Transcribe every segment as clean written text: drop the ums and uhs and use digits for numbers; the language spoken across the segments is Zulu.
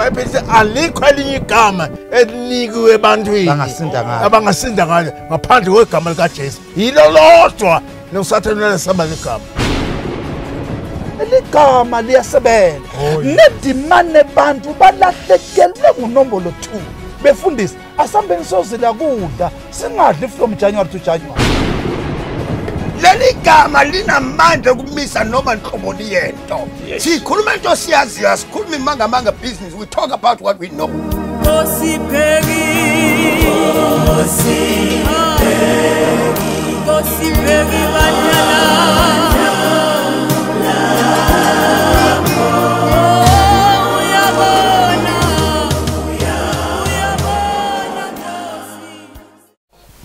iBhayibheli alikho elinye igama elinikiwe ebantwini abangasinda ngalo ngaphandle kwegama likaJesu. Yilo lodwa noSathane lesaba legama. Ligama liyasebenza. Nedimane bantu balahlekelwe ngunombolo 2. Befundisi asambeni sozila kudla singadli from January to January. Leli gama linamandla okumisa noma inhlobo yento. Sikhuluma into siyaziyo, asikhulumi manga business. We talk about what we know.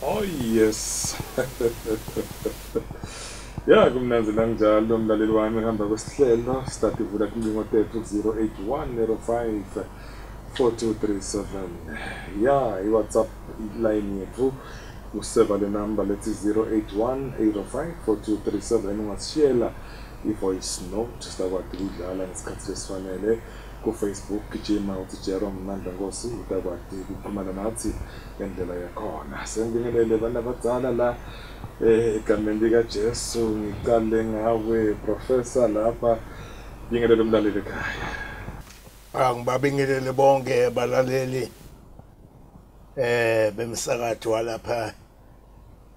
Oh yes. Ya kumnanzi lanjalo mlaleli wami hamba kwesihlelo sitativula kumbingo tethu 081 05 4237. Ya iWhatsApp line yethu useva le number lethi 081 805 4237 ungasishiyela i-voice note sitakwazi ukudlala ngesikhathi esifanele ku Facebook. Gijima uthi Jerome Mandla Nkosi utakwati ukuxhumana nathi ngendlela yakhona. Sengibingelele abantu abadala la egameni likaJesu. Ngiqale ngawe Professor lapha, bingelele umlaleli ekhaya. Angibabingelele bonke abalaleli bemsakazo walapha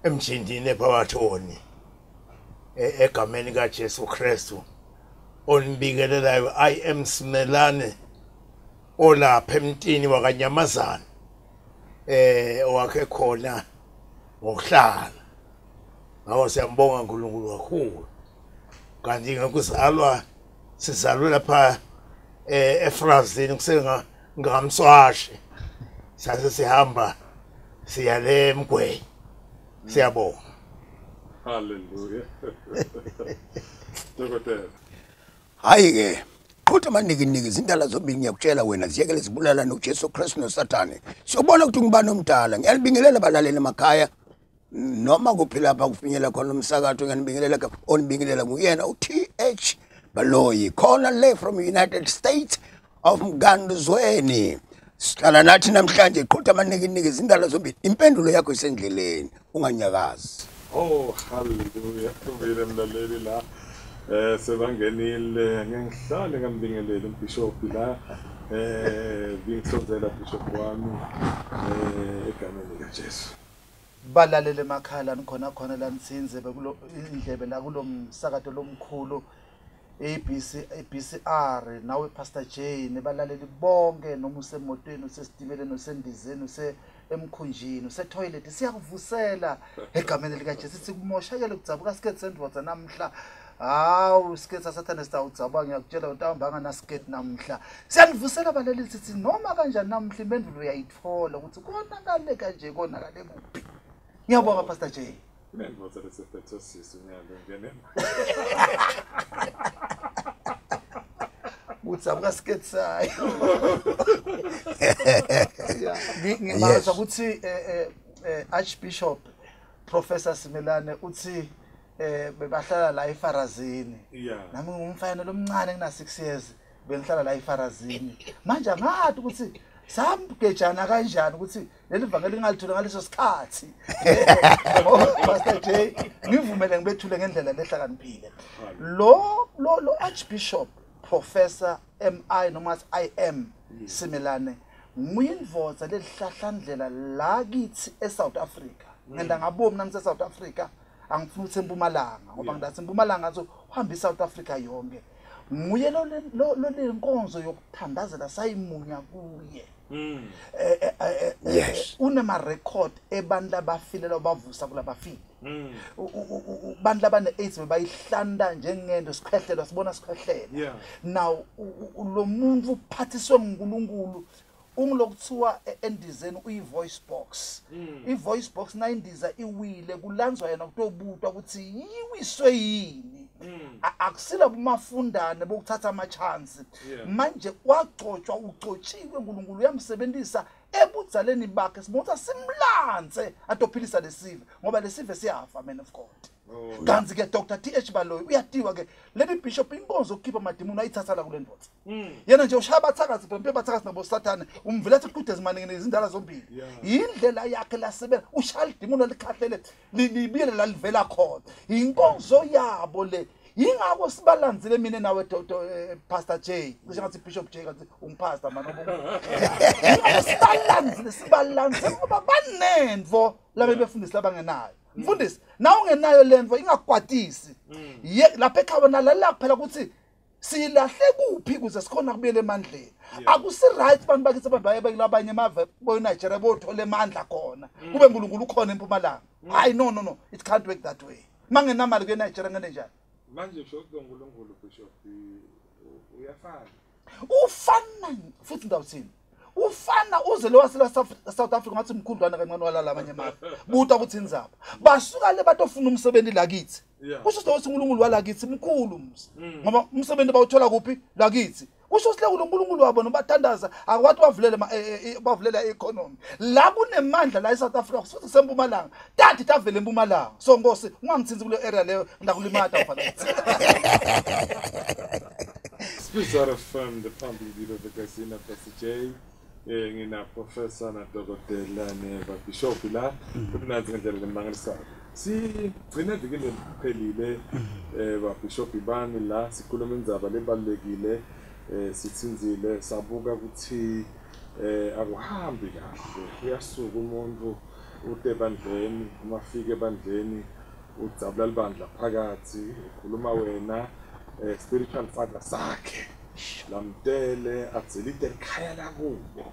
emjindini ePhawathoni egameni kaJesu Kristu onibingelelayo. I am Simelane olapha emtini wakanyamazana owakhe khona ngokuhlala. Ngakho siyambonga uNkulunkulu kakhulu. Kanti ngokuzalwa sizalwe lapha eFrazini kusenga ngamswashe. Sase sihamba siya le emgweni. Siyabonga. Hallelujah. Dokotela. Hayi ke qhuthi amanikiniki izindala zombili ngiyakutshela wena ziyekele zibulala noJesu Kristu noSathane. Siyobona ukuthi ngubani omdala. Ngiyalibingelela abalaleli emakhaya noma kuphi lapha kufinyela khona umsakazo. Ngiyanibingelela, onibingelela nguyena uTH Baloyi khona le from United States of Mganduzweni. Sihlala nathi namhlanje qhuthi amanikiniki izindala zombili. Impendulo yakho isendleleni, unganyakazi. Oh hallelujah. Ubile mlaleli la sebangenile. Ngihlale ngambingelele umbishop la bingihlonzela bishop wami egameni likaJesu. Balalele emakhaya nikhona khona la nitsinze bekulo indlebe la kulomsakato lomkhulu ABC ABCR nawe Pastor J nebalaleli bonke noma usemotweni usesitimeleni usendizeni use emkhunjini usetoilet. Siyakuvusela egameni likaJesu. Sikumoshakele kudzabuka siketi sendvodza namhla. Hawu isiketi saSathane sitawudzaba ngiyakutshela utawuhamba nganasiketi namhla. Siyanivusela balaleli sithi noma kanjani namhla impendulo uyayithola ukuthi konakale kanje konakale kuphi. Ngiyabonga Pastor J. Nendvodza lesephethe sisu nyalo ngene. Kudzabuka siketi sayo. Ngibaza ukuthi Archbishop Professor Simelane uthi bebahlala la eFarazini. Nami ngumfana lomncane ngina 6 years bengihlala la eFarazini. Manje angathi ukuthi samgejana kanjani ukuthi leli vangeli ngalithola ngaleso sikhathi. Pastor J ngivumele ngibethule ngendlela lehlakaniphile. Lo Archbishop Professor MI noma IM Simelane nguyindvodza lelihlahlandlela la kithi eSouth Africa. Ngenda ngabomi nami eSouth Africa. Angifuni ukuthi eMpumalanga ngoba ngidathi eMpumalanga so uhamba iSouth Africa yonke. Nguye lo lenkonzo yokuthandazela sayimunya kuye. Yes. Unema record ebantu abafile bavusa kulabafile. Bantu abane AIDS bebayihlanda njengento sikhwehlela sibona sikhwehlela. Now lo muntu uphathiswe nguNkulunkulu ungilokuthiwa endizeni uyi-voice box. I-voice box nayindiza iwile kulanzwa yena kutobutwa ukuthi yiwiswe yini. Akusila bumafundane bokuthatha ama-chance. Manje wagcotshwa ugcotshiwe uNkulunkulu uyamsebenzisa ebudzaleni bakhe. Sibona simlanze atophilisa lesive ngoba lesive siyafa, man of God. Kanti ke Dr. TH Baloyi uyatiwa ke leli bishop inkonzo ukukhipha amadimoni ayithatha la kule ndoda. Yena nje ushaya abathakathi phela abathakathi nabo Sathane umvela ethi ezimaningi izindala zombili. Indlela yakhe lasebenza ushaya idimoni likhahlele libiyele la livela khona. Inkonzo yabo le. Ingakho sibalandzile mina nawe Dr. Pastor J. Kusho ngathi Bishop J kanti ungipastor man ngoba. Ingakho sibalandzile ngoba banendvo labe befundisi labangenayo. Mfundisi na ungenayo lendvo ingakwatisi. Lapha ekhaya nalala kuphela ukuthi silahle kuphi ukuze sikhona kubuyela emandleni. Akusi right bantu bakithi abantu baye kulabanye amave bo Nigeria bothola emandla khona. Kube uNkulunkulu ukhona eMpumalanga. Hayi no it can't work that way. Mangenamali kuye Nigeria ngene njani? Manje sho uNkulunkulu Bishop uyafana. Ufana futhi ndawuthini? Ufana uze lo wasela South Africa ngathi mkhundwana kancane walala abanye amave. Buta ukuthi inzaba. Basuka le batofuna umsebenzi lakithi. Kusho ukuthi uNkulunkulu walakithi mkhulu msi. Ngoba umsebenzi bawuthola kuphi lakithi. Kusho ukuthi uNkulunkulu wabo nobathandaza akwathi bavulele bavulela economy. La kunemandla la eSouth Africa futhi sempumalanga. Tati tavele empumalanga. So Nkosi ungangithinzi kule area leyo ndakulimata mfana. Speaker FM the pumping beat of the Casino Pastor J. Ngina professor na dokotela ne bishop la kunanzi ngendlela lemangalisayo. Sigcine vikini liphelile babishop bami la sikhuluma indzaba lebalekile sithinzile sabuka ukuthi akuhambi kahle uyasuka umuntu ude ebandleni uma fike ebandleni udzabula libandla phakathi ukhuluma wena spiritual father sakhe lamtele atselite ekhaya lakubo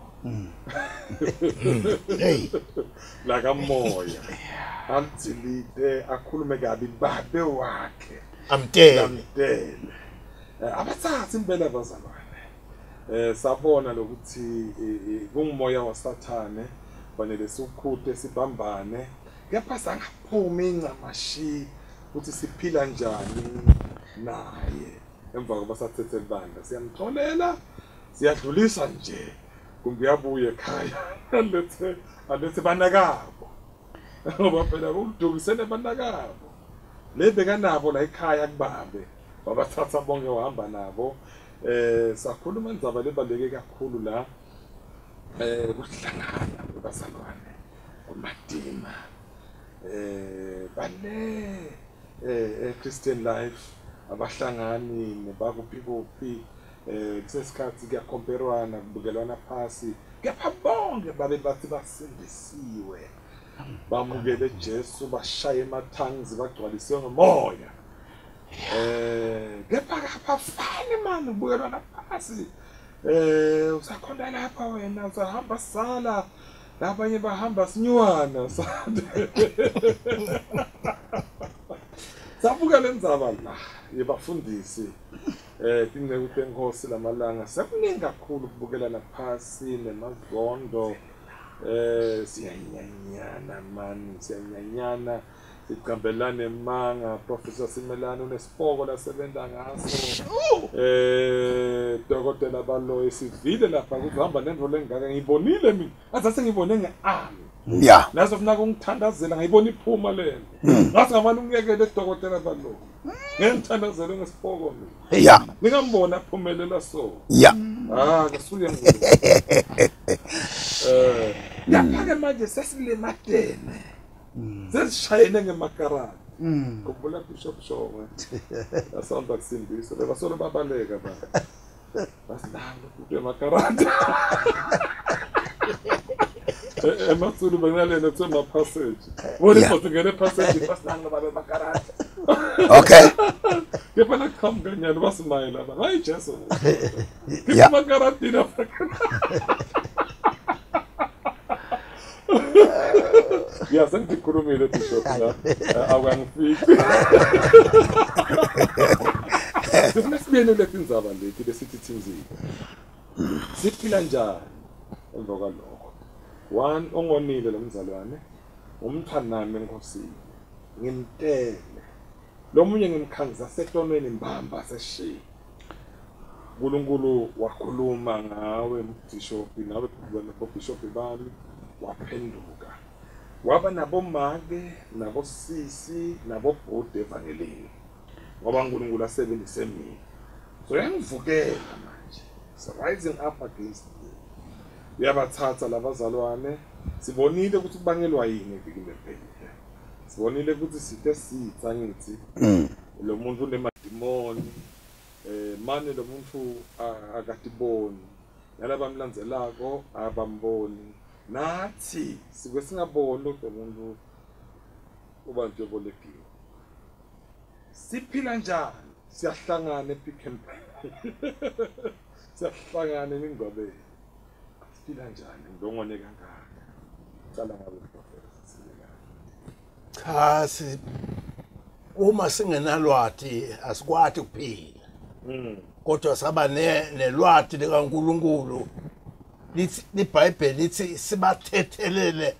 hey lakamoya amtselite akhulume kabi babe wakhe amtele abathatha impela abazalwane sabona lokuthi kungumoya waSathane fanele sikhuthe sibambane kepha sangaphumi incamashi ukuthi siphila njani naye emva kokuba sathethe libandla siyamtholela siyadlulisa nje kumbe uyabuya ekhaya alethe banakabo ngoba phela udukisele banakabo le bekanabo la ekhaya kubabe wabathatha bonke wahamba nabo. Sakhuluma indzaba lebaluleke kakhulu la kuhlangana kwabazalwane kumadima bale Christian life abahlangani nebakuphi kuphi kusesikhathi kuyakhomperwana kubukelwana phasi kepha bonke babe bathi basindisiwe bamukele Jesu bashaye ematangs bagcwaliswe ngomoya. Kepha abafani mani kubukelwana phasi usakhonda lapha wena usahamba sala labanye bahamba sinywana. Sabuka lendzaba la yebafundisi tinceku tenkosi lamalanga sekuningi kakhulu kubukelana phasi nemazondo siyanyanyana mani siyanyanyana sicambelane emanga. Professor Simelane unesipoko lasebenza ngaso Dokotela Baloyi sivile lapha ukuthi uhamba nendvo lengaka ngiyibonile mina athi sengibone ngeami. Yeah. Naso funa ukungithandazela ngayibona iphuma lento. Ngathi ngamane ungiyekele Dokotela Baloyi. Ngengithandazele ngesipoko mina. Yeah. Ningambona aphumelela so. Yeah. Ah, ngasuye ngikulo. Lapha ke manje sesilematene. Sesishayene ngemakarana. Khumbula Bishop Shongwe. Asanda kusindisa bebasolo babaleka ba. Basilanga kude emakarana. Ematsulu benalena kuthiwa ma-passage. Bona ifoto ngene passage basilanga babe makarana. Okay. Kepha naqhamuka nyalo basimayela ba. Hayi Jesu. Yeah. Makarantina. Ya sengikhulumile Bishop la awangifiki. Sifuna sibuyele letindzaba leti besithi thinzile. Siphila njani emva kwalokho? One ongonile lo mzalwane umthanami enkosini ngimtele lo munye ngimkhangiza setonweni mbamba seshiya. uNkulunkulu wakhuluma ngawe Bishop nawe Bishop bami waphenduka. Waba nabomake, nabosisi, nabobhuti evangelini. Ngoba uNkulunkulu asebenzise mina. So yangivukela manje. It's rising up against me. Uyabathatha labazalwane. Sibonile ukuthi kubangelwa yini evikini lephelile. Sibonile ukuthi sithe sitha ngithi lo muntu unemadimoni, mane lo muntu akatiboni. Nalabamlandzelako abamboni. Nathi sike singaboni lo muntu ubantu ebolekiwe. Siphila njani? Siyahlangana ePick n Pay. Siyahlangana emingcwabeni. Siphila njani? Ngidongone kangaka. Cala ngabe Professor. Cha, uma singenalwati asikwati ukuphila. Kodwa saba nelwati likaNkulunkulu. Lithi iBhayibheli lithi sibathethelele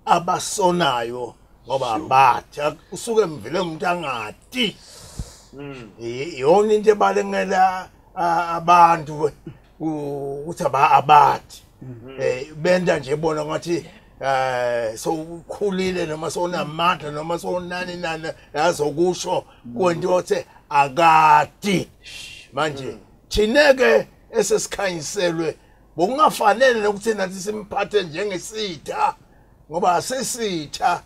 abasonayo ngoba abathi usuke mvile umuntu angati. Iyona into ebalengela abantu ukuthi abathi benda nje bona ngathi so ukhulile noma sonamandla noma sonani nani yazokusho kwento othe akati. Manje thineke esesikhanyiselwe bokungafanele nokuthi nathi simphathe njengesitha ngoba asesitha.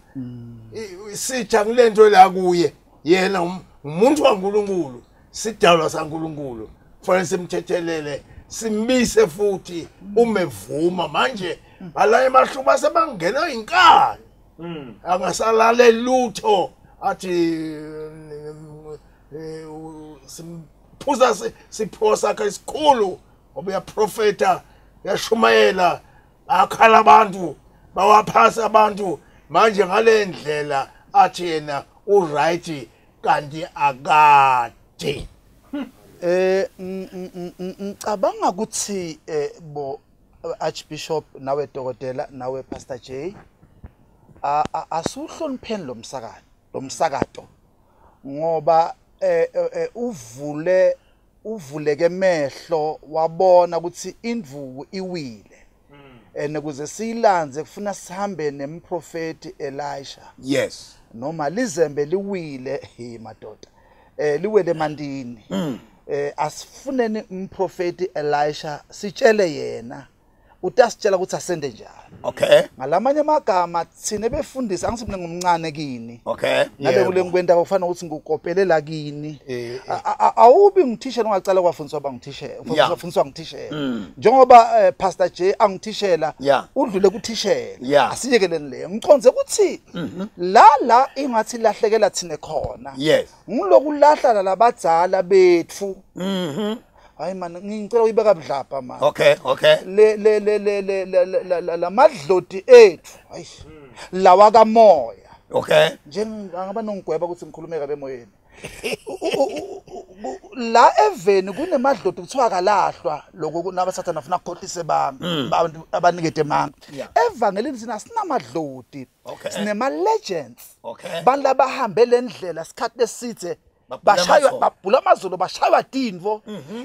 Isitha kulento la kuye yena umuntu waNkulunkulu, sidalwa saNkulunkulu, kufanele simthethelele simbise futhi umevuma. Manje balanye mahluba sebangena inkani angasalale lutho athi simphuza siphosa sakhe esikhulu ngoba uyaprofeta, uyashumayela, akhala abantu bawaphasa abantu. Manje ngale ndlela athi yena uright kanti akade. Ngicabanga ukuthi bo Archbishop nawe dokotela nawe Pastor J asuhlonipheni lo msakato ngoba uvuleke emehlo wabona ukuthi indvuku iwile. And ukuze siyilanze kufuna sihambe nemprofeti Elisha. Yes. Noma lizembe liwile hey madoda. Liwele emandini. Asifuneni umprofeti Elisha sitshele yena. Utasitshela ukuthi asende njani. Okay. Ngalamanye amagama thina befundisa angisibone ngomncane kini. Okay. Ngabe kule ngikwenda kufanele ukuthi ngikukopelela kini. Awubi ngithishela ungacala kwafundiswa bangithishela. Ufundiswa ngithishela. Njengoba Pastor J angithishela udlule kuthishela. Asiyekeleni leyo. Ngiconze ukuthi la ingathi lahlekela thina khona. Yes. Ngilokulahla labadzala bethu. Hayi man ngicela uyibeka budlapha man. Okay, okay. Le le le le le la madloti ethu. Hayi. Lawa kamoya. Okay. Njengangaba nongigweba ukuthi ngikhulume kabe emoyeni. La eveni kunemadloti kuthiwa kalahlwa lokho nabathatha nafuna ukukhohlisa abantu abanikede manga. Evangelini sina sinamadloti. Sinema legends. Okay. Bantu abahambe lendlela isikhathi esithe. Bashaywa babhula amazulu bashaywa dinvo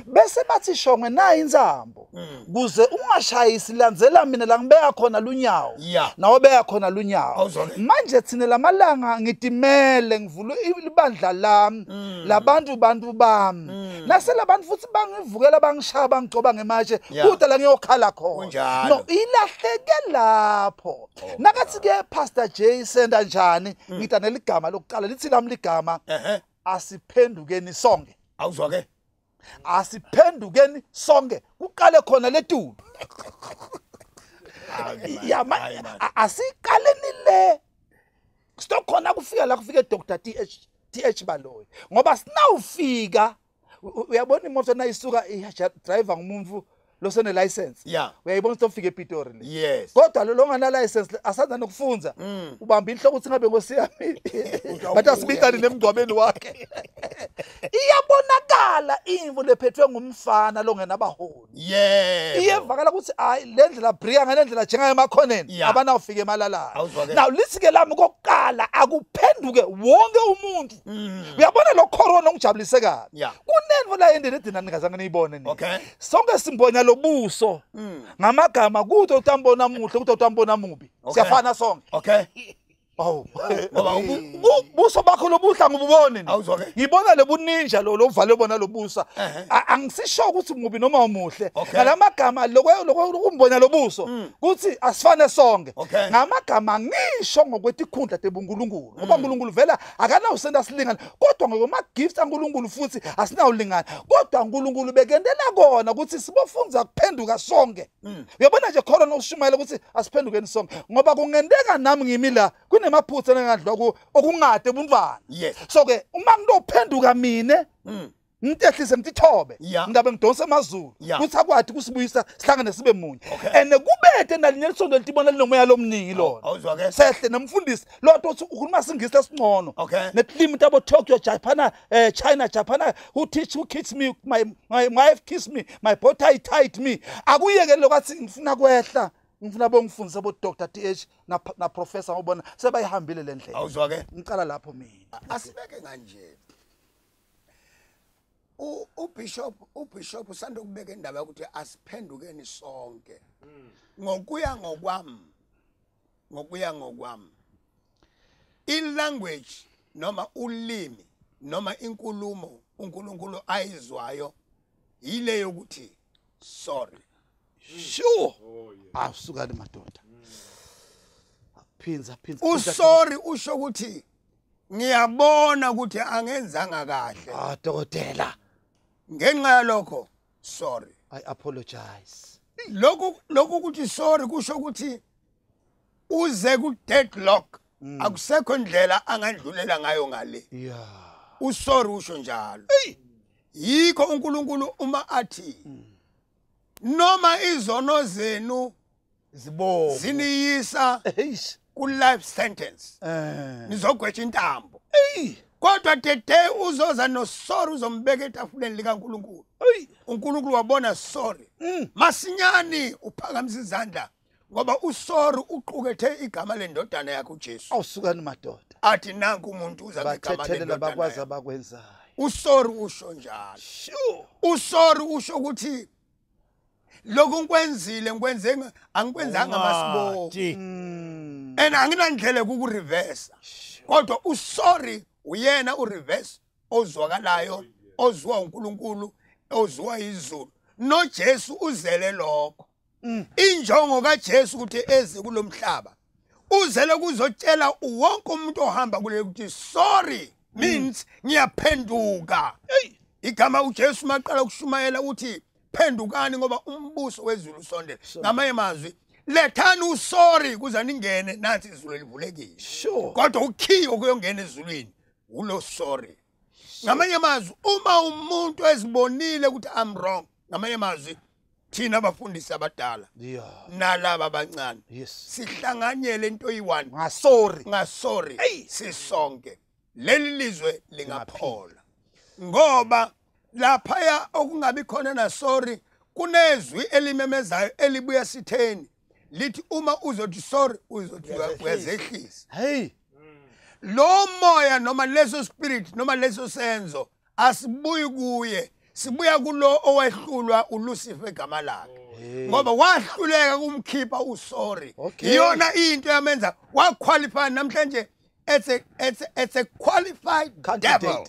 bese bathi shongwe nayi inzambo kuze ungashayisi landzela mina la ngibeka khona lunyawo nawe beka khona lunyawo. Manje thina lamalanga ngitimele ngivula ibandla lami labantu bantu bami naselabantu futhi bangivukela bangishaya bangigcoba ngematshe kude la ngiyokhala khona. No ilahleke lapho. Nakathi ke Pastor J senda njani ngidane ligama lokuqala lithi lami ligama asiphendukeni sonke. Awuzwa ke? Asiphendukeni sonke. Kuqale khona letulu. Ya asiqaleni le. Sitokhona kufika la kufike Dr. TH Baloyi. Ngoba sinawufika uyabona imoto nayisuka driver ngumuntu losene license. Uyayibona sitofika ePitori le. Yes. Kodwa lo longana license asanza nokufunza. Ubamba inhloko uthi ngabe ngosiyami. Bathi asibikani nemgcwabeni wakhe. Iyabonakala imvu lephethwe ngumfana longenabaholi. Yebo. Iyevakala ukuthi hayi le ndlela bria ngalendlela njengayo emakhoneni abanawufika emalalana. Now lithi ke lami kokuqala akuphenduke wonke umuntu. Uyabona lo corona ongijabulise kabi. Kunento la endeni edina ningazange niyibone ni. Sonke simbonya lobuso ngamagama kuthi utambona muhle kuthi utambona mubi. Siyafana sonke. Okay. Oh, ngoba ubuso bakho lobuhla ngububone ni. Ngibona lobuninja lo lovale bona lobusa. Angisisho ukuthi mubi noma umuhle. Ngalamagama lokumbonya lobuso kuthi asifane sonke. Ngamagama ngisho ngokwetikhundla tebuNkulunkulu. Ngoba uNkulunkulu vela akanawusenda silingane kodwa ngokuma gifts aNkulunkulu futhi asinawulingana. Kodwa uNkulunkulu bekendela kona ukuthi sibofunza kuphenduka sonke. Uyabona nje khona nokushumayela ukuthi asiphendukeni sonke ngoba kungenteka nami ngimi la kunemaphutha engadlwa ku okungade buntwana. So ke uma ngilophenduka mina ngitehlise ngitithobe ngidabe ngidonsa amazulu kuthi akwathi kusibuyisa sihlangane sibe munye and kubethe nalinye lisonto litibona linomoya lomningi lona sehle nomfundisi lotho uthi ukhuluma singisi esingcono netilimi tabo Tokyo Japan China Japan who teach who kiss me my wife kiss me my bow tie tied me akuyeke lokwathi ngifuna kwehla ngifuna bongifundisa bo Dr TH na professor ngobona sebayihambile le ndlela. Awuzwa ke ngicala lapho mina asibeke kanje. uBishop usanda ukubeka indaba yokuthi asiphendukeni sonke. Ngokuya ngokwami i-language noma ulimi noma inkulumo uNkulunkulu ayizwayo ile yokuthi sorry. Sure. Awusukani madoda. Phinza. Usorry usho ukuthi ngiyabona ukuthi angenzanga kahle. Ah dokotela. Ngenxa yalokho sorry. I apologize. Lokhu ukuthi sorry kusho ukuthi uze ku deadlock. Akusekho indlela angandlulela ngayo ngale. Yeah. Usorry usho njalo. Yikho uNkulunkulu uma athi noma izono zenu zibongo ziniyisa ku life sentence nizogwetha intambo kodwa dede uzoza no sorry uzombeka etafuleni likaNkulunkulu. uNkulunkulu wabona sorry masinyani uphakamisa izandla ngoba usorry uqukethe igama lendodana yakhe uJesu. Awusukani madoda athi nanku umuntu uza ngegama lendodana bakwazi abakwenzayo. Usorry usho njalo. Usorry usho ukuthi lokhu ngikwenzile ngikwenze angikwenzanga masibo and anginandlela ukureverse kodwa usorry uyena ureverse ozwakalayo ozwa uNkulunkulu ozwa izulu noJesu uzele lokho. Injongo kaJesu ukuthi eze kulomhlaba uzele kuzotshela wonke umuntu ohamba kule ukuthi sorry means ngiyaphenduka. Igama uJesu maqala ukushumayela uthi phendukani ngoba umbuso wezulu usondele. Ngamanye amazwi lethani usorry kuze ningene nathi izulu livulekile. Kodwa ukhiyo kuyongena ezulwini ulo sorry. Ngamanye amazwi uma umuntu ezibonile ukuthi I'm wrong, ngamanye amazwi thina abafundisi abadala nalaba abancane sihlanganyele into eyi-1 ngasorry sisonke leli lizwe lingaphola ngoba laphaya okungabi khona na sorry kunezwi elimemezayo elibuya sitheni lithi uma uzothi sorry uzothi uyazehlisa. Hey lo moya noma leso spirit noma leso senzo asibuyi kuye, sibuya kulo owehlulwa uLucifer igama lakhe ngoba wahluleka kumkhipha usorry. Iyona into yamenza waqualify namhlanje it's a qualified devil.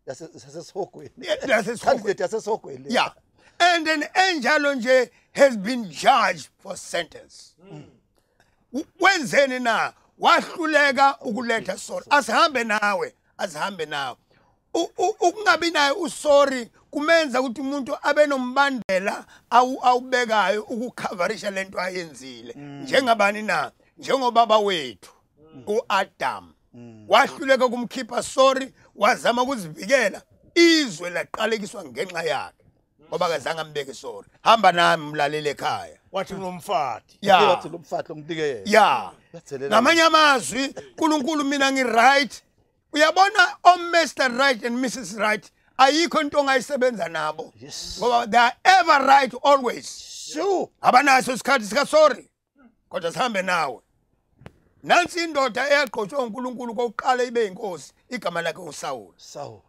Yasesihogweni. Yeah. And an angel nje has been judged for sentence. Wenzeni na wahluleka ukuletha sorry. Asihambe nawe, asihambe nawe. Ukungabi naye usorry kumenza ukuthi umuntu abe nombandela awubekayo ukucoverisha lento ayenzile. Njengabani na? Njengobaba wethu uAdam. Wahluleka kumkhipha sorry, wazama ukuzivikela, izwe laqalekiswa ngenxa yakhe ngoba akazange ambeke sorry. Hamba nami mlalele ekhaya. Wathi lomfati. Wathi lomfati lomnike yena. Yeah. Ngamanye amazwi uNkulunkulu mina ngi right Uyabona o Mr Right and Mrs Right ayikho into ongayisebenza nabo. Ngoba they are ever right always. Sure. Abanaso isikhathi sika sorry. Kodwa sihambe nawe. Nansi indoda eyagqotshwa uNkulunkulu kokuqala ibe inkosi, igama lakhe uSaul. Saul.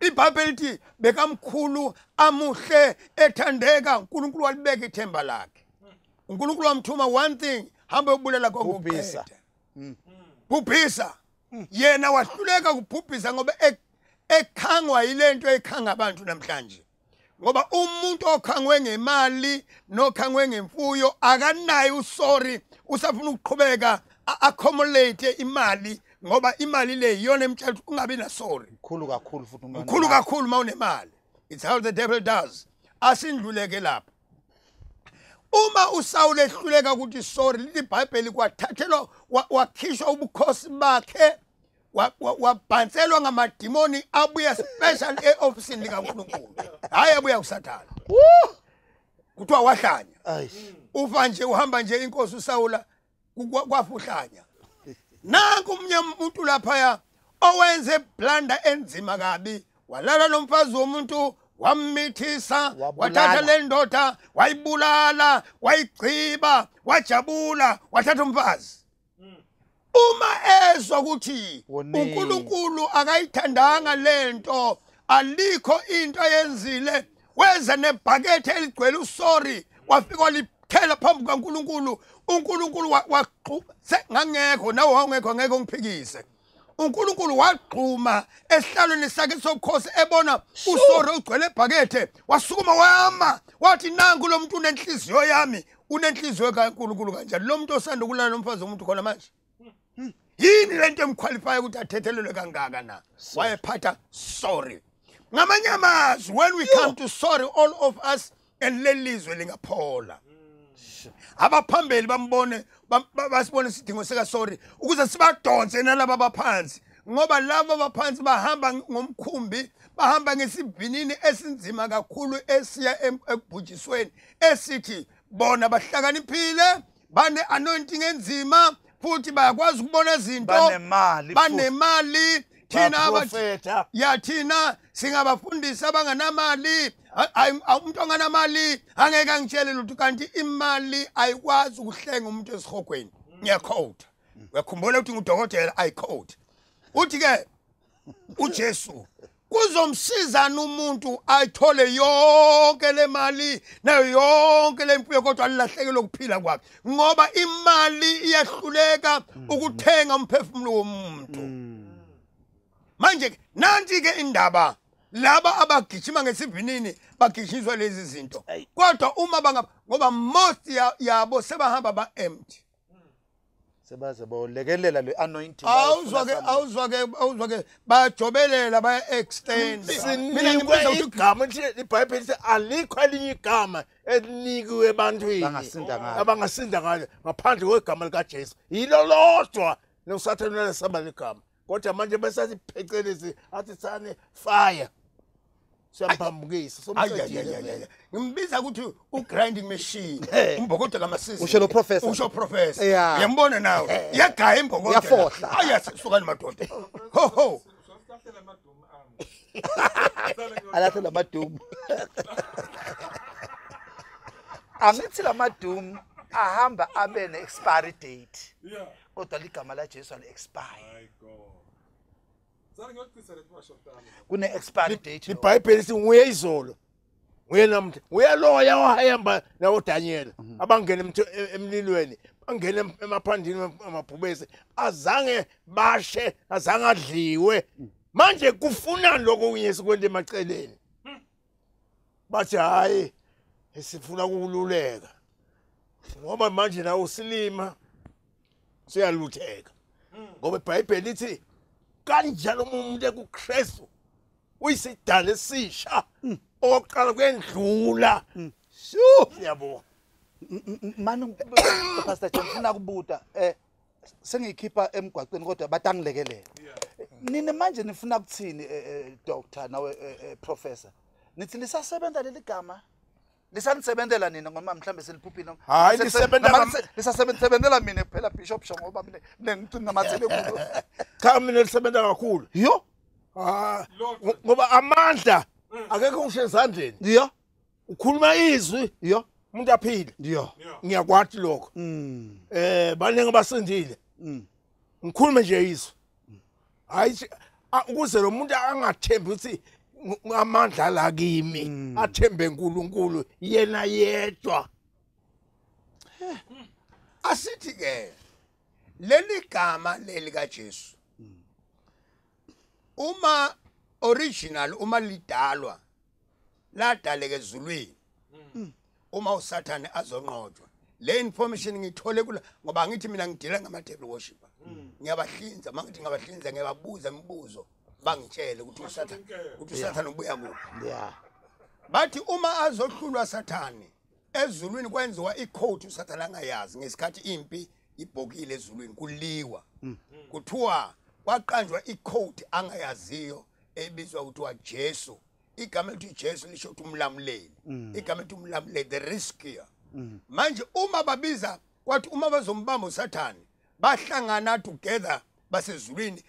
IBhayibheli lithi bekamkhulu amuhle ethandeka, uNkulunkulu walibeka ithemba lakhe. uNkulunkulu wamthuma one thing, hamba uyobulela konke. Bhubhisa. Yena wahluleka kubhubhisa ngoba ekhangwa yilento ekhanga abantu namhlanje. Ngoba umuntu okhangwe ngemali nokhangwe ngemfuyo akanayo usorry, usafuna ukuqhubeka accumulate imali ngoba imali le iyona emtshela ungabi na sorry. Mkhulu kakhulu futhi uma mkhulu kakhulu mawunemali. It's how the devil does. Asindluleke lapha. Uma uSaul ehluleka ukuthi sorry, lithi iBhayibheli kwathathelwa wakhishwa ubukhosi bakhe, wabhanselwa ngamadimoni abuya special e-ofisini likaNkulunkulu. Hayi abuya kuSathane. Kuthiwa wahlanya. Ufa nje uhamba nje inkosi uSawula kwafuhlanya. Nanku umnye umuntu laphaya owenze blunder enzima kabi, walala nomfazi womuntu, wammithisa, wathatha le ndoda, wayibulala, wayigciba, wajabula, wathatha umfazi. Uma ezwa ukuthi uNkulunkulu akayithandanga lento, alikho into ayenzile, weza nebhakethe eligcwele usorry, wafika walithela phambi kukaNkulunkulu. uNkulunkulu ngangekho nawe wawungekho, ngeke ungiphikise. uNkulunkulu wagxuma esihlalweni sakhe sobukhosi ebona usorry ugcwele ebhakethe, wasukuma wama wathi nangu lo muntu unenhliziyo yami, unenhliziyo kaNkulunkulu kanjani lo muntu osanda ukulala nomfazi womuntu khona manje? Yini lento emqualify ukuthi athethelelwe kangaka na? Wayephatha sorry. Ngamanye amazwi, when we come to sorry, all of us, and lelizwe lingaphola. Abaphambili bambone, basibone isidingo sika sorry ukuze sibadonse nalaba abaphansi, ngoba laba abaphansi bahamba ngomkhumbi, bahamba ngesivinini esinzima kakhulu esiya ekubhujisweni, esithi bona bahlakaniphile, bane anointing enzima futhi bayakwazi ukubona izinto, banemali. Thina ya thina singabafundisi abanganamali. Umuntu onganamali angeke angitshele lutho, kanti imali ayikwazi ukuhlenga umuntu esihogweni. Ngiyaquote, uyakhumbula ukuthi ngudokotela, I quote. Uthi ke uJesu kuzomsizana umuntu ayithole yonke le mali nayo yonke le mfuyo kodwa alahlekelwe ukuphila kwakhe, ngoba imali iyahluleka ukuthenga umphefumulo womuntu. Manje nanti ke indaba, laba abagijima ngesivinini bagijiswa lezi zinto, kodwa uma banga, ngoba most yabo sebahamba ba empty, sebaze bolekelela le anointing. Awuzwa ke bajobelela baya extend. Mina ngibuza ukuthi igama iBhayibheli lithi alikho elinye igama elinikiwe ebantwini abangasinda ngalo ngaphandle kwegama likaJesu. Yilo lodwa noSathane lesaba ligama. Kodwa manje besathi phecelezi athi sane fire. Siyamphambukisa somqedile. Ngimbiza ukuthi u-grinding machine, umbokodo kaMasisi. Usho lo professor. Usho professor. Uyambona nawe. Iyagaya imbokodo. Iyafohla. Aya sukani madoda. Ho ho. Alathe lamadumu. Angithi lamadumu ahamba abe ne-expiry date. Kodwa ligama la Jesu ali expire. Kune expiry date. IBhayibheli lithi nguye izolo, nguye namhla, nguye loya owahamba nawo Daniel abangena emlilweni, bangena emaphandini amabhubesi, azange bashe, azange adliwe. Manje kufuna lokho kunye sikwente emaceleni. Bathi hayi sifuna ukululeka ngoba manje nawe usilima siyalutheka, ngoba iBhayibheli lithi kanjalo umuntu ekuKristu uyisidala esisha, okokuqala kuyendlula. Siyabonga. Manje Pastor John ngifuna kubuta sengiyikhipha emgwaqeni kodwa batangilekelela. Nini manje nifuna kuthini doctor nawe professor? Nithi lisasebenza leli gama Lisanisebenzela nina ngoba mhlambe seliphuphile. Hayi lisebenza lisasebenzela mina kuphela Bishop Sho ngoba mina ngicina amathele kulo. Cha mina lisebenza kakhulu. Yo. Ah ngoba amandla akekho ngisho ezandleni. Yo. Ukhuluma izwi. Yo. Umuntu aphile. Yo. Ngiyakwathi lokho. Baningi abasindile. Ngikhulume nje izwi. Hayi ukuze lo muntu angathembi ukuthi amandla la kimi athembe uNkulunkulu yena yedwa. Asithi ke leli gama leli kaJesu uma original uma lidalwa ladaleka ezulwini uma uSathane azonqotshwa. Le information ngithole kula ngoba ngithi mina ngidila ngama devil worshipper. Ngiyabahlinza mangithi ngabahlinza ngiyababuza imibuzo bangitshele ukuthi uSathane ubuya kuphi. Yeah. Bathi uma azohlulwa Sathane ezulwini kwenziwa icode uSathane angayazi ngesikhathi impi ibhokile ezulwini kuliwa. Kuthiwa kwaqanjwa icode angayaziyo ebizwa kuthiwa Jesu. Igama elithi Jesu lisho ukuthi umlamuleli. Igama elithi umlamuleli, the rescuer. Manje uma babiza kwathi uma bazombamba uSathane bahlangana together basezulwini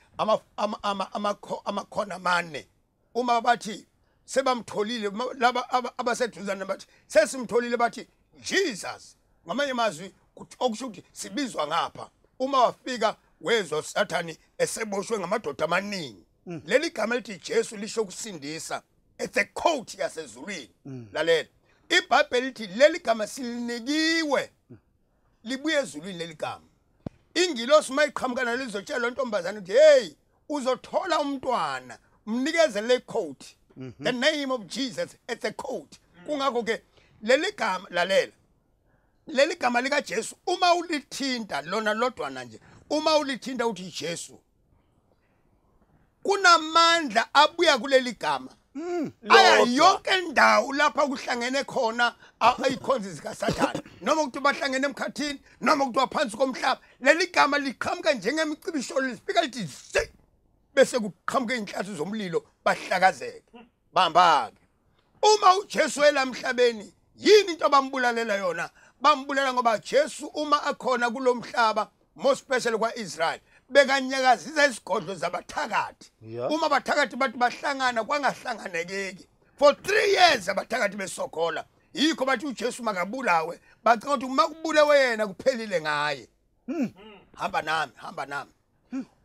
amakhona mane. Uma bathi sebamtholile laba abaseduzane bathi sesimtholile bathi Jesus. Ngamanye amazwi okusho ukuthi sibizwa ngapha. Uma wafika wezwa uSathane eseboshwe ngamadoda amaningi. Leli gama elithi Jesu lisho ukusindisa. It's a quote yasezulwini. Lalela. iBhayibheli lithi leli gama silinikiwe libuye ezulwini leli gama. Ingilosi mayiqhamuka nalizotshela intombazana ukuthi hey uzothola umntwana umnikeze le quote. The name of Jesus, it's a quote. Kungakho ke leli gama lalela. Leli gama lika Jesu uma ulithinta lona lodwana nje uma ulithinta uthi Jesu kunamandla abuya kuleli gama. Aya yonke indawo lapha kuhlangene khona ayikhonzi zika Sathane noma ukuthi bahlangene emkhathini noma ukuthi phansi komhlaba leli gama liqhamuka njengemicibisholo lifika lithi bese kuqhamuka inhlathu zomlilo bahlakazeke. Bamba ke uma uJesu elamhlabeni yini into abambulalela yona? Bambulala ngoba Jesu uma akhona kulomhlaba more special kwaIsrael bekanyakazisa isigodlo zabathakathi. Uma abathakathi bathi bahlangana kwangahlanganekeki for 3 years abathakathi besokola. Yikho bathi uJesu makabulawe, bacanga ukuthi uma kubulewe yena kuphelile ngaye. Hamba nami, hamba nami.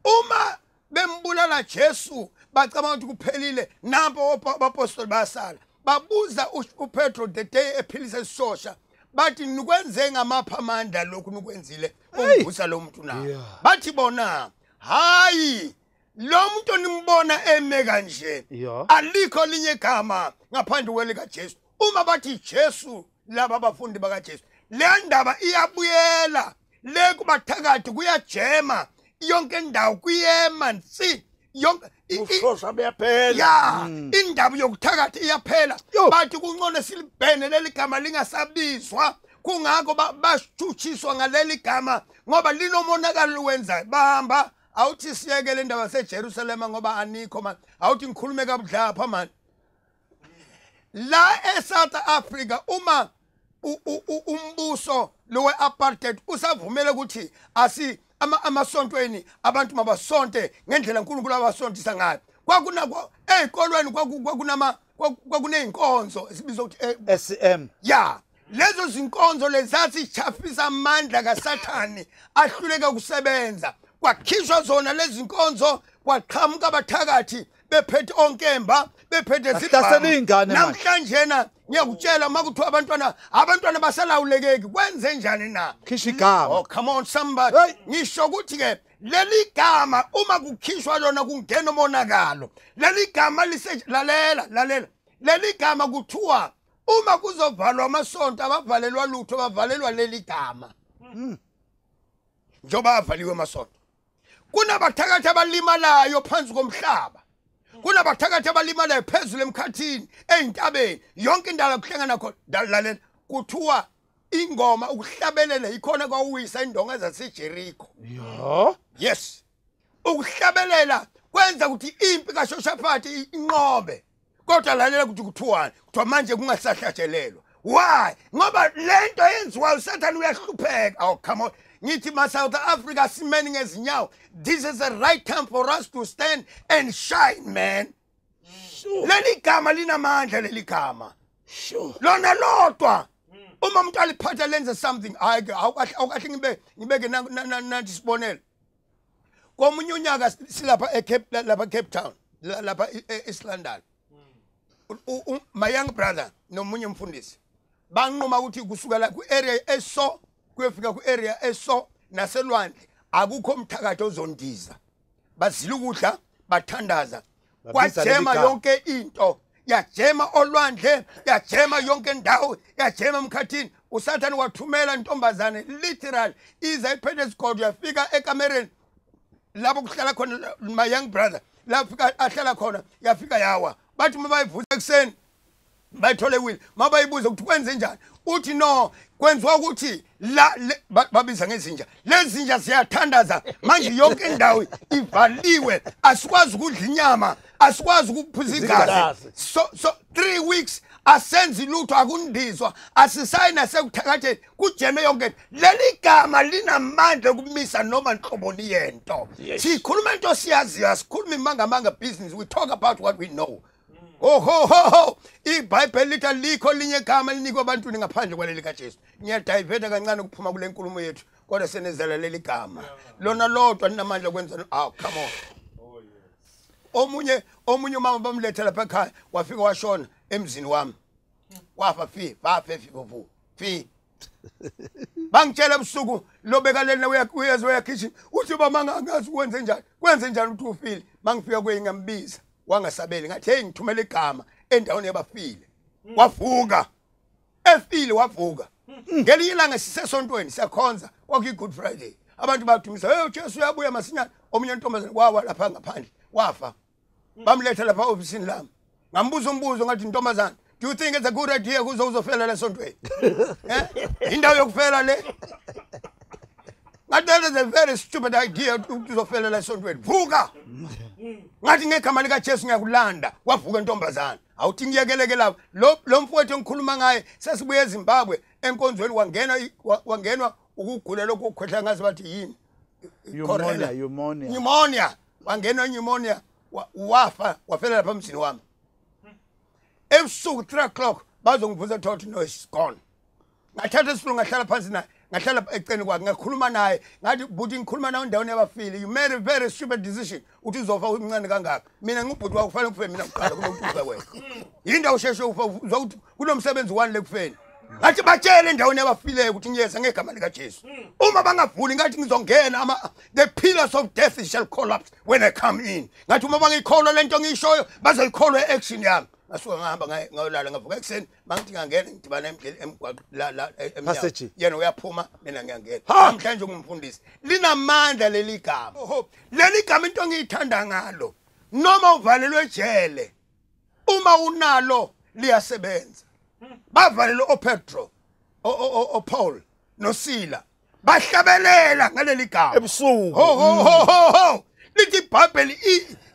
Uma bembulala Jesu bacabanga ukuthi kuphelile, nampo abapostoli basala babuza uPetro the day ephilisa isosha bathi nikwenze ngamapha amandla lokhu nikwenzile ukuvusa lo muntu na? Bathi bona hayi lo muntu nimbona eme kanje alikho linye igama ngaphandle kwelika Jesu. Uma bathi Jesu laba abafundi baka Jesu le ndaba iyabuyela le kubathakathi kuyajema yonke indawo kuyema nsi yonke ushosha buyaphela. Ya indaba yokuthakatha iyaphela. Bathi kungcono silibhene leli gama lingasabizwa. Kungakho bashutshiswa ngaleli gama ngoba linomonakalo wenzayo. Bahamba awuthi siyekele indaba seJerusalem ngoba anikho man. Awuthi ngikhulume kabudlapha man. La eSouth Africa uma umbuso lo we-apartheid usavumela ukuthi asi amasontweni abantu mabasonte ngendlela uNkulunkulu abasontisa ngayo. Kwakunako ezikolweni kwakunama kwakuneyinkonzo esibizwa ukuthi SM. Ya lezo zinkonzo lezathi chafisa amandla kaSathane ahluleka ukusebenza. Kwakhishwa zona lezi zinkonzo kwaqhamuka abathakathi bephethe onkemba bephethe zibhamu. Namhlanje na ngiyakutshela makuthiwa abantwana basalawulekeki kwenze njani na? Khisha igama. Oh come on somebody. Ngisho ukuthi ke leli gama uma kukhishwa lona kungena umonakalo. Leli gama lalela lalela. Leli gama kuthiwa uma kuzovalwa amasonto abavalelwa lutho bavalelwa leli gama. Njoba avaliwe amasonto. Kunabathakathi abalimalayo phansi komhlaba. Kunabathakathi abalimalayo phezulu emkhathini eintabeni yonke indawo kuhlangana khona. Lalela kuthiwa ingoma ukuhlabelela ikhona kwawisa indonga zaseJericho. Yeah. Yes. Ukuhlabelela kwenza ukuthi impi kaShoshafati inqobe. Kodwa lalela ukuthi kuthiwani? Kuthiwa manje kungasahlatshelelwa. Why? Ngoba lento yenziwa uSathane uyahlupheka. Oh, come on. Ngithi ma South Africa simeni ngezinyawo. This is the right time for us to stand and shine, man. Sure. Leli gama linamandla, leli gama. Sure. Lona lodwa. Uma umuntu aliphatha lenze something, hayi awukahle ngibeke nanti sibonelo. Komunye unyaka silapha eCape, lapha Cape Town, lapha eEast London. My young brother nomunye umfundisi banquma ukuthi kusukela ku-area eso kuyofika ku-area eso naselwandle akukho umthakathi ozondiza. Bazila ukudla, bathandaza, kwajema yonke into, yajema olwandle, yajema yonke indawo, yajema emkhathini. uSathane wathumela intombazane literal iza iphethe isigodo, yafika ekamereni lapho kuhlala khona my young brother, lafika ahlala khona, yafika yawa. Bathi uma bayivusa ekuseni bayithole wheel, mabayibuza ukuthi kwenze njani, uthi no, kwenziwa ukuthi la babiza ngezinja, lezi zinja ziyathandaza manje, yonke indawo ivaliwe, asikwazi ukudla inyama, asikwazi ukuphuza igazi. So 3 weeks asenzi lutho, akundizwa, asisayi nasekuthakatheni, kujeme yonke. Leli gama linamandla okumisa noma nhloboni yento. Sikhuluma into siyaziyo, asikhulumi mangamanga business, we talk about what we know. Oh ho ho ho, iBhayibheli lithi alikho linye igama elinikwe ebantwini ngaphandle kwaleli kaJesu. Ngiyadiveta kancane ukuphuma kule nkulumo yethu, kodwa senezela leli gama. Lona lodwa linamandla okwenza. Oh, come on. Omunye umama bamletha lapha ekhaya, wafika washona emzini wami. Wafa fi, bafe fi bovu. Fi. Bangitshela ebusuku lobeka lena uyeza uya kitchen, uthi baba angazi kwenze njani. Kwenze njani ukuthi ufile? Mangifika kuye ngambiza. Wangasabeli, ngathi hey, ngithumela igama endaweni yabafile. Wavuka. Efile wavuka. Ngelinye ilanga sisesontweni siyakhonza, kwakuyi Good Friday. Abantu badumisa, hey, uJesu uyabuya masinyane. Omunye intombazane wawa lapha ngaphandle, wafa. Bamletha lapha ofisini lami. Ngambuza umbuzo ngathi, ntombazane, do you think it's a good idea kuze uzofela lesontweni? Indawo yokufela le. Ngathi that is a very stupid idea ukuthi uzofela lesontweni. Vuka. Ngathi ngegama lika Jesu ngiyakulanda. Wavuka intombazane. Awuthi ngiyekeleke lapha. Lo mfowethu engikhuluma ngaye sesibuye eZimbabwe enkonzweni, wangenwa ukugula lokhu okukhwehla, ngazi bathi yini? Pneumonia. Wangenwa pneumonia, wafa, wafela lapha emzini wami. Ebusuku 3 o'clock bazongivusa, thothi no, she's gone. Ngathatha isilungu ngahlala phansi naye, ngahlala eceleni kwakhe, ngakhuluma naye, ngathi buti ngikhuluma nawe endaweni yabafile, you made a very stupid decision uthi uzofa umncane kangaka. Mina ngubhuti wakho, kufanele kufe mina kuqala kunokuthi ufe wena. Yindawo usheshe ufa, uzokuthi kunomsebenzi wani lekufeni. Ngathi batshele endaweni yabafileyo ukuthi ngiyeza ngegama likaJesu. Uma bangavuli ngathi ngizongena, the pillars of death shall collapse when I come in. Ngathi uma bangikholwa lento ngiyishoyo, bazoyikholwa i-action yami. Ngasuka ngahamba ngayolala, ngavuka ekuseni mangithi ngangena ngidibana emgwaqo la emnyango, yena uyaphuma mina ngiyangena. Namhlanje ngumfundisi. Linamandla leli gama. Leli gama into engiyithanda ngalo, noma uvalelwe ejele, uma unalo liyasebenza. Bavalelwe oPetro, oPaul noSila, bahlabelela ngaleli gama ebusuku. Ho ho ho ho. Lithi iBhayibheli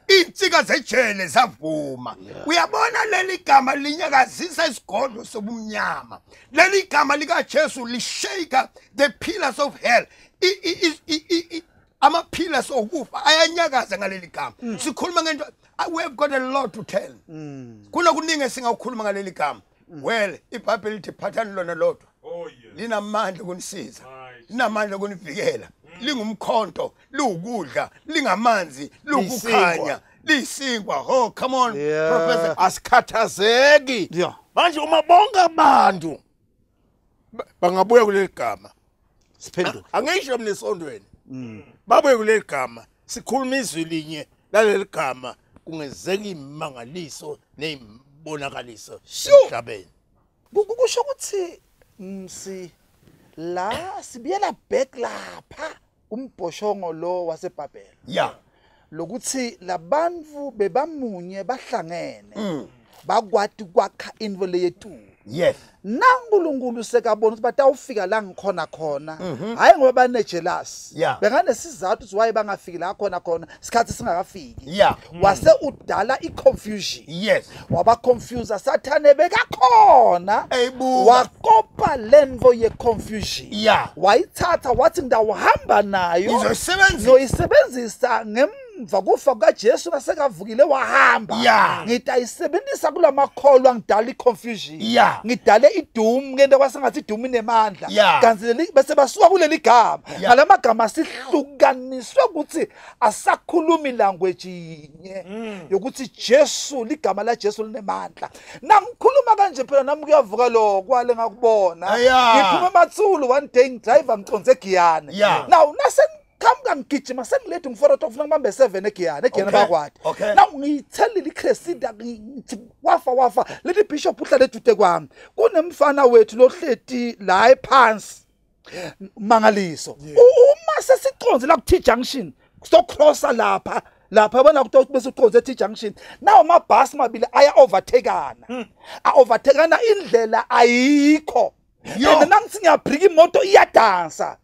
insika zejele zavuma. Uyabona leli gama linyakazisa isigodlo sobumnyama. Leli gama lika Jesu lishake the pillars of hell. Ama pillars okufa ayanyakaza ngaleli gama. Sikhuluma ngento, we have got a lot to tell. Kunokuningi esingakukhuluma ngaleli gama. Well, iBhayibheli lithi phathani lona lodwa. Linamandla okunisiza. Linamandla okunivikela. Lingumkhonto, liwukudla, lingamanzi, liwukukhanya, liyisinkwa. Oh, come on, Professor. Asikhathazeki. Manje uma bonke abantu bangabuya kuleli gama, siphenduke. Angisho mina esontweni. Babuye kuleli gama, sikhuluma izwi linye laleli gama, kungenzeka imangaliso neyibonakaliso emhlabeni. Kusho ukuthi msi la sibiyela back lapha umbhoshongo lo waseBhabhela. Yeah. Lokuthi labantu bebamunye bahlangene bakwati kwakha into leyethu. Yes. NaNkulunkulu sekabona ukuthi batawufika la ngikhona khona. Hayi ngoba bane jealous. Benganesizathu ukuthi why bangafiki la khona khona isikhathi singakafiki. Wase udala iconfusion. Yes. Waba confuse Sathane bekakhona. Wakopa lenvo ye confusion. Wayithatha wathi ngidawuhamba nayo. Ngizoyisebenzisa ngemva kufa kukaJesu nasekavukile wahamba. Ngitayisebenzisa kulamakholwa ngidala iconfusion. Ngidale idoom ngento kwasengathi idoom inemandla. Kanti leli bese basuka kuleli gama. Ngalamagama sihlukaniswe ukuthi asakhulumi language yinye yokuthi Jesu ligama la Jesu linemandla. Nangikhuluma kanje phela nami kuyavuka lo kwale ngakubona. Ngiphuma emathulu one day ngidrive ngiconze eGiyane. Now nase qhamuka ngigijima sengilethe ngiforotho ufuna ngibambe 7 eGiyane eGiyane bakwadi. Now ngiyithelile iCresida ngithi wafa leli bishop uhlale edude kwami. Kunemfana wethu lohleti la ephansi mangaliso. Uma sesiconze la ku T junction so crosser lapha yabona ukuthi bese uconze T junction. Now amabhasi mabili aya overtakeana. A overtakeana indlela ayikho. And nangithi ngiyabrika imoto iyadansa.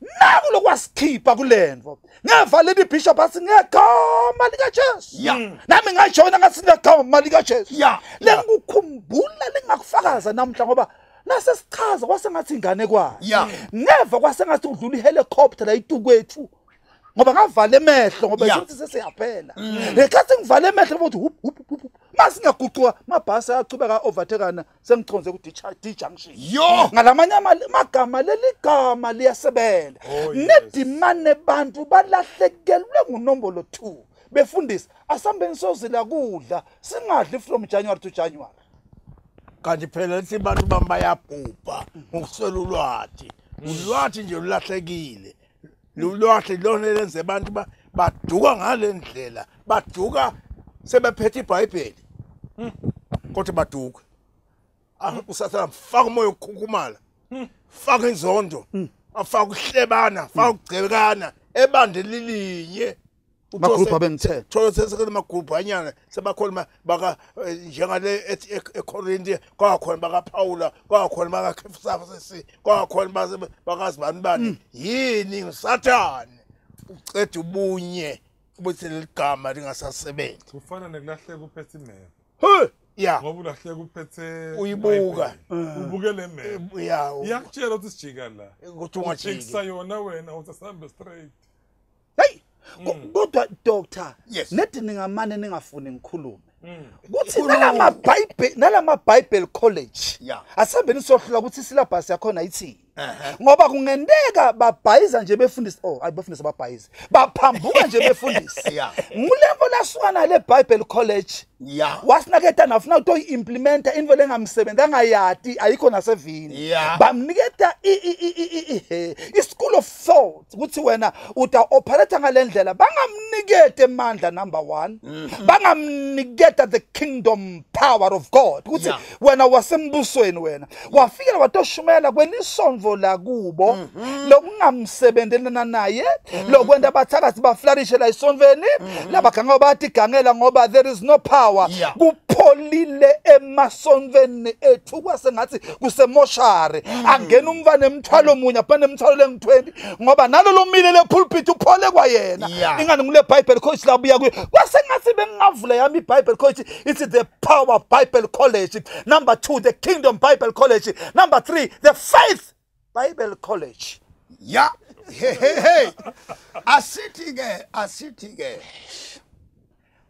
Naku lokwasikhipha kulenvo. Ngeva leli bishop athi ngegama lika Jesu. Nami ngajoyina ngathi ngegama lika Jesu. Lengikukhumbula lengakufakaza namhla ngoba nasesichaza kwasengathi ingane kwayo. Ngeva kwasengathi udlula ihelicopter la itukwethu. Ngoba ngavala emehlo ngoba isithi sesiyaphela. Lekhathi ngivala emehlo ngoba uthi hup hup masingaguquka mabhasi ayachubeka overtakeana sengichonze ku D junction. Ngalamanye amagama leli gama liyasebenza. Nedimane bantu balahlekelwe ngunombolo 2 befundisa asambeni sozila kudla singadli from January to January. Kanti phela lithi abantu bambayabhubha ngokuswela ulwazi. Ulwazi nje lulahlekile. Lulwazi lona lenze abantu baduka ngalendlela, baduka sebephethe iBhayibheli. Kodwa baduka. Usathana faka umoya ukukhukhumala. Faka inzondo, afaka ukuhlebana, faka ukugcekana ebandeni linye. Magroup abengithe. Thola sesekele amagroup anyana sebakhona baka njengale eCorinthe kwakhona baka Paula kwakhona baka Kefsafasi kwakhona bakazi bani bani yini uSathane uceda ubunye ukuthi leligama lingasasebenzi. Kufana nekulahleka uphethe imap. He yeah ngoba ulahleka uphethe uyibuka ubuke le map. Iyakutshela ukuthi sijika la ukuthi ungajiki yona wena uthi sambe straight. Hey kodwa doctor nethi ningamane ningafuni ngikhulume kuthi nalama Bible college asihambeni sohlola ukuthi syllabus yakhona ithini ngoba kungenteka babhayiza nje befundisi ayi bafundisi ababhayizi baphambuka nje befundisi ngulemvo lasuka nale Bible college wasinaketa nafuna ukuthi uyiimplementa into lengamsebenzi angayati ayikho nasevini bamniketa i school of thought ukuthi wena uta operate ngalendlela bangamnikete emandla number 1 bangamniketa the kingdom power of God ukuthi wena wasembusweni wena wafikela watoshumela kwelisonvo la kubo lokungamsebenzelana naye lokwenta abathakathi baflourishe la isonveni labaganga bathi gangela ngoba there is no power. Kupholile emasonveni ethu kwasengathi kusemoshari angena umfana emthwalo munye aphane emthwalo lengu20 ngoba nalo lomile le pulpit uphole kwayena ingani ngule Bible college labuya kuyo kwasengathi bengavula yami iBible college. It's the Power Bible College. Number 2 the Kingdom Bible College. Number 3 the Faith Bible College. Yeah. Hey hey hey. Asithi ke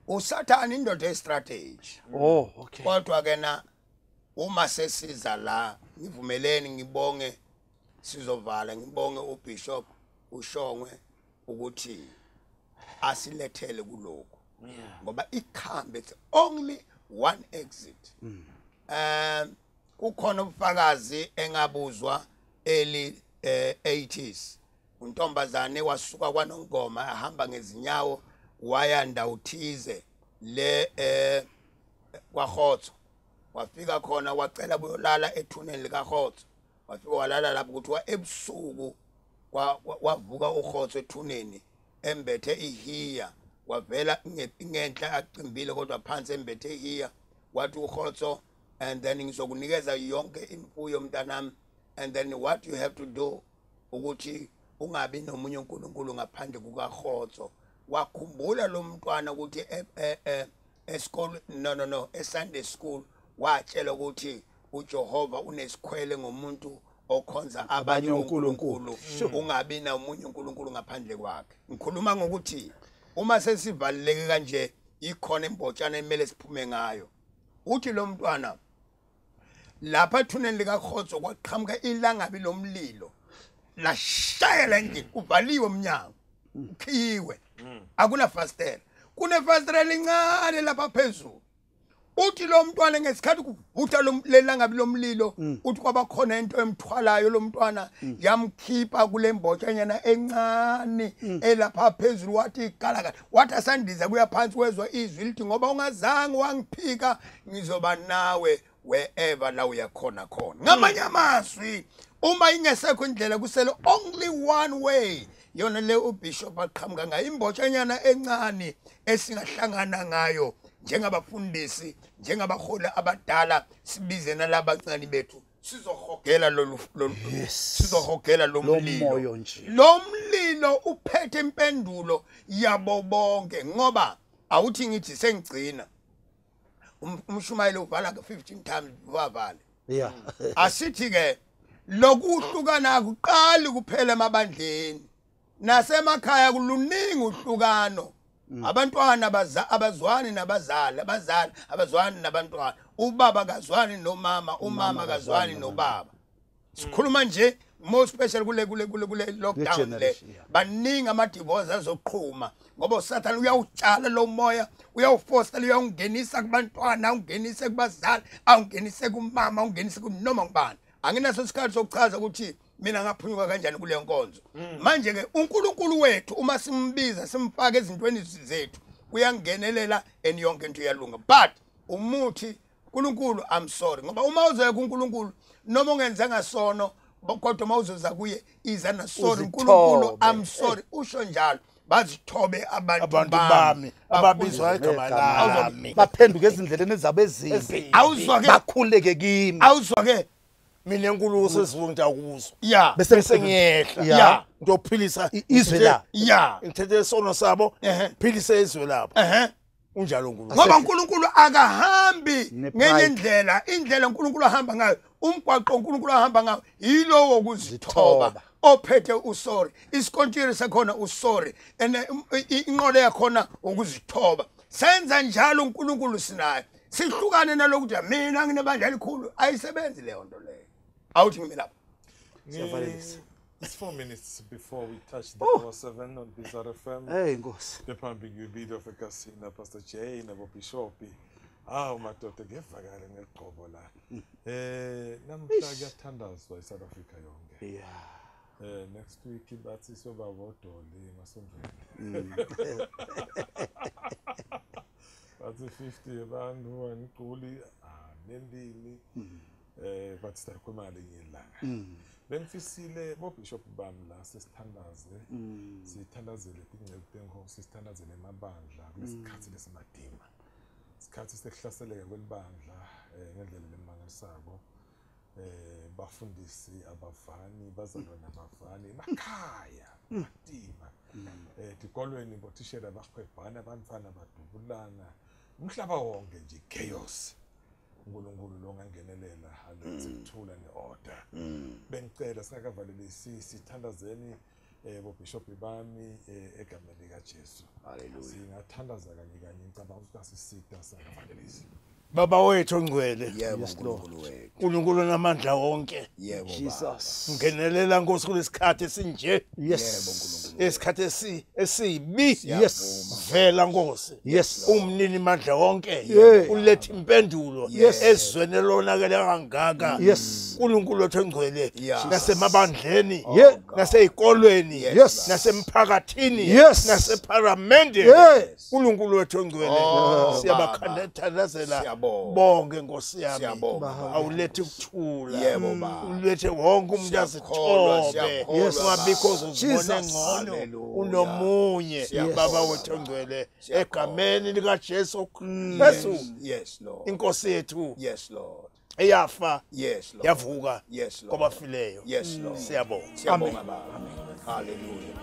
uSathane indoda estrategy. Oh okay. Kodwa ke na uma sesiza la ngivumeleni ngibonge sizovala ngibonge uBishop uShongwe ukuthi asilethele kuloko. Ngoba ikhambe it's only one exit. Kukhona ubufakazi engabuzwa early 80s. Untombazane wasuka kwaNongoma ahamba ngezinyawo waya ndawuthize le kwaHotso wafika khona wacela kuyolala ethuneni likaHotso wafika walala lapho kuthiwa ebusuku wavuka uHotso ethuneni embethe ihiya wavela ingenhla acimbile kodwa phansi embethe ihiya wathi uHotso And then ngizokunikeza yonke imfuyo mntanami, and then what you have to do ukuthi ungabi nomunye uNkulunkulu ngaphandle kukaKhotso. Wakhumbula lo mntwana ukuthi esikole no eSunday school watshela ukuthi uJehova unesikhwele ngomuntu okhonza abanye uNkulunkulu, ungabi nomunye uNkulunkulu ngaphandle kwakhe. Ngikhuluma ngokuthi uma sesivaleleke kanje ikhona imbotshana emele siphume ngayo. Uthi lo mntwana lapha ethuneni likaKhotso kwaqhamuka ilangabi lomlilo lashayela endlini, kuvaliwe umnyango, ukhiwe, akunafastela, kunefastela elincane lapha phezulu. Uthi lo mntwana ngesikhathi kuvutha lelangabi lomlilo, uthi kwabakhona into emthwalayo lo mntwana, yamkhipha kule mbotshanyana encane elapha phezulu, wathi galakala, wathi asandiza kuya phansi, wezwa izwi lithi ngoba ungazange wangiphika ngizoba nawe wherever la uyakhona khona. Ngamanye amazwi, uma ingesekho indlela kusele only one way, yona le uBishop aqhamuka ngayo, imbotshanyana encane esingahlangana ngayo njengabafundisi, njengabaholi abadala, sibize nalabancane bethu, sizohogela lolu sizohogela lo mlilo. Lo mlilo uphethe impendulo yabo bonke, ngoba awuthi ngithi sengigcina umshumayelo uvala 15 times wavale. Yeah. Asithi ke lokuhlukana akuqali kuphela emabandleni, nasemakhaya kuluningi uhlukano. Abantwana abazwani nabazali, abazali abazwani nabantwana, ubaba kazwani nomama, umama kazwani nobaba. Sikhuluma nje more special kule lockdown le, baningi ama divorce azoqhuma ngoba uSathane uyawutshala lo moya, uyawufosta, uyawungenisa kubantwana, awungenise kubazali, awungenise kumama, awungenise kunoma ngubani. Anginaso isikhathi sokuchaza ukuthi mina ngaphunyuka kanjani kule nkonzo. Manje ke uNkulunkulu wethu uma simbiza simfaka ezintweni zethu uyangenelela and yonke into iyalunga. But umuthi uNkulunkulu, I'm sorry, ngoba uma uzoya kuNkulunkulu noma ungenzanga sono kodwa uma uzoza kuye iza na sorry uNkulunkulu, I'm sorry, usho njalo. Bazithobe abantu bami ababizwa igama lami, baphenduke ezindleleni zabo ezimbi, awuzwa ke bakhuleke kimi, awuzwa ke mina enkulu sesivunta kuzo. Yeah, bese ngiyehla ngiyophilisa izwe la. Yeah, ngithethe isono sabo, philise izwe labo. Unjalo uNkulunkulu, ngoba uNkulunkulu akahambi ngenye indlela. Indlela uNkulunkulu ahamba ngayo, umgwaqo uNkulunkulu ahamba ngayo yilowo kuzithoba ophethe usorry, isikontiri sakhona usorry, and inqole yakhona ukuzithoba. Senza njalo uNkulunkulu sinaye, sihlukane nalokuthi mina nginebandla elikhulu. Ayisebenzi leyo nto leyo. Awuthi ngimi lapho. Siyavalelisa. It's 4 minutes before we touch the hour 7 on Bizarre FM. Hey Nkosi. The pumping leader of Casina, Pastor Jay nabo Bishop. Awu madoda ngevakala ngeligqobo la. Namhla kuyathandazwa eSouth Africa yonke. Yeah. Next week bathi soba bodoli emasontweni. Bathi 50 abantu aniguli nendini. Bathi siyakhuluma ngelinye ilanga. Bengifisile boBishop bami la sesithandaze, sithandazele tinceku tenkosi, sithandazele emabandla kulesikhathi lesimadima, isikhathi sekuhlaseleka kwelibandla ngendlela lemangalisako. Bafundisi abavani, bazalwane abavani, emakhaya madima, etikolweni bothishela bahwebhana, abantwana badubulana, umhlaba wonke nje chaos. uNkulunkulu lo ngangenelela alethe ukuthula neorder. Bengicela singakavalelisi sithandazeni boBishop bami egameni lika Jesu. Hallelujah. Singathandaza kanye kanye, ngicabanga ukuthi asisida singakavalelisi. Baba wethu ongcwele, yebo uNkulunkulu wethu, uNkulunkulu namandla wonke, yebo Jesus, ngenelela Nkosi kulesikhathi esinje, yes uNkulunkulu, esikhathi esibi, yes, vela Nkosi, yes, umnini mandla wonke, ulethe impendulo ezweni elonakele kangaka, yes, uNkulunkulu wethu ongcwele, nasemabandleni, nasezikolweni, yes, nasemphakathini, yes, naseparlamente, uNkulunkulu wethu ongcwele, siyabakhandazela bonke Nkosi yami, awulethe ukuthula, yebo baba, ulethe wonke umuntu azithobe, ungabikho uzozibona engcono. Unomunye Baba wethu ongcwele egameni lika Jesu Kristu. Yes Lord. Inkosi yethu. Yes Lord. Eyafa. Yes Lord. Yavuka. Yes Lord. Kwabafileyo. Yes Lord. Siyabonga. Siyabonga Baba. Hallelujah.